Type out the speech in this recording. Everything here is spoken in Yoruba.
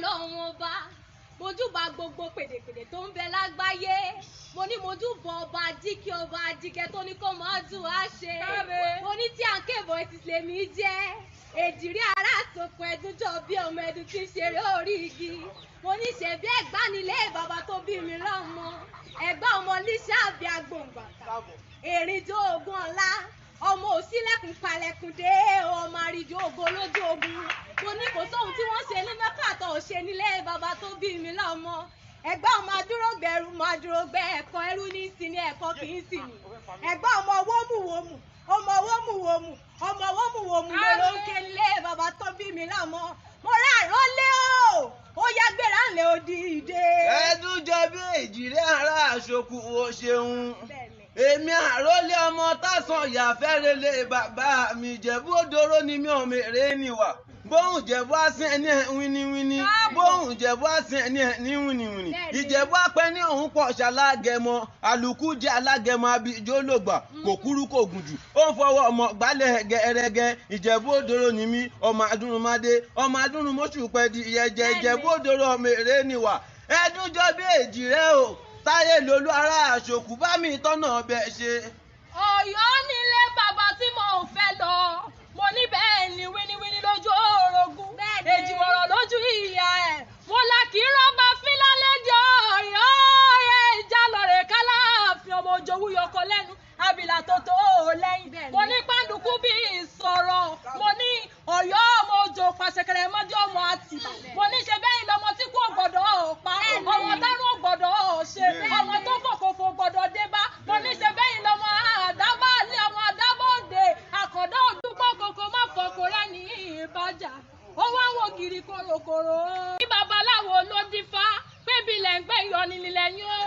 Ọlọ́run ọba, mojúbà gbogbo pèdèpèdè tó ń bẹ lágbàáyé. Mo ní mojúbà ọba Ajíkẹ́, ọba Ajíkẹ́ tó ní kó máa dùn á ṣe. Mo ní tí à ń kébọ̀ ẹ ti lèmi jẹ́ èjìrí ara àtòkùn ẹdúnjọ bí ọmọ ẹdun tí ń ṣeré orí igi. Mo ní ṣe bí ẹ̀gbá nílé bàbá tó bí mi lọ́mọ, ẹ̀gbá ọmọ líṣà àbí agbóǹgbàkà èrìndó ogun ọ̀la, ọmọ òsínlẹ̀kùn palẹ̀kùn dé, ọmọ àríjọ ògo lójú ogun. Mo ní kò sóhun tí wọ́n ṣe ní Mẹ́kà tó ṣe nílé bàbá tó bí mi lọ́mọ. Ẹ̀gbá ọmọ adúrógbẹ̀rù mọ adúrógbẹ̀ ẹ̀kọ́ ẹrú ní sinmi ẹ̀kọ́ kì í sinmi. Ẹ̀gbá ọmọ wómùwómù, ọmọ wómùwómù, ọmọ wómùwómù lóró ń ké nílé bàbá tó bí mi lọ́mọ. Mo rà rólé o, ó yá gbéra ńlẹ̀ òdì ìdè. Ẹdúnjọ bí èjìrẹ́ ara àṣokù, o ṣeun. Èmi àrólé ọmọ tásán ìyàfẹ́rẹ́lẹ̀ bàbá mi Ìjẹ̀bú òdòró ni mi ọmọ èrè níwà. Bóun Ìjẹ̀bú àsìn ẹni ẹ̀ wíníwíní, bóun Ìjẹ̀bú àsìn ẹni ẹ̀ ní wíníwíní. Ìjẹ̀bú apẹ́ ní òun pọ̀ ṣalágẹmọ, àlùkù jẹ́ alágẹmọ abijó lògbà, kò kúrú kò gùn jù, ó ń fọwọ́ ọmọ gbálẹ̀ gẹ́rẹ́gẹ́. Ìjẹ̀bú òdòró ni mí, ọmọ adúrúnmádé, ọmọ adúrúnmọ́sù pẹ́ di ìyẹ̀jẹ̀. Ìjẹ̀bú òdòró ọmọ èrè níwà. Ẹdúnjọ bí èjìrẹ́ o, táyé lolú ará àṣòkù bá mi tọ́nà ọbẹ̀ ṣe. Ọ̀yọ́ nílé bàbá tí mo fẹ́ lọ, mo ní bẹ́ẹ̀ ni wíníwíní lójú orogún, èjìwọ̀rọ̀ lójú ìyá ẹ̀. Mo là kí rọ́bà fílálẹ́jọ́ ọ̀yọ́ rẹ̀ ìjà lọ́rẹ̀ káláàfin ọmọ òjòwú yọkọ lẹ́nu àbìlà tó tó lẹ́yìn. Mo ní pàǹdùkú bí ìsọ̀rọ̀, mo ní Ọ̀yọ́ ọmọ òjò pàṣẹkẹrẹ mọ́jọ́ ọmọ àtìbà. Mo ní ṣe bẹ́ẹ̀ lọmọ tí kò gbọ́dọ̀ pa, ọmọ tárùn ò gbọ́dọ̀ ṣe, ọmọ tó fòkòfò gbọ́dọ̀ dé bá. Mo ní ṣe bẹ́ẹ̀ lọmọ àdábà lé ọmọ àdábòde àkàndá òdúpọ̀ kòkó má fọkò rẹ̀ ní ìbàjá. Ó wá wo gírí korokoro. Ní babaláwo ló dífá pébi lẹ̀ ń gbé ìyọni nílẹ̀ yín ó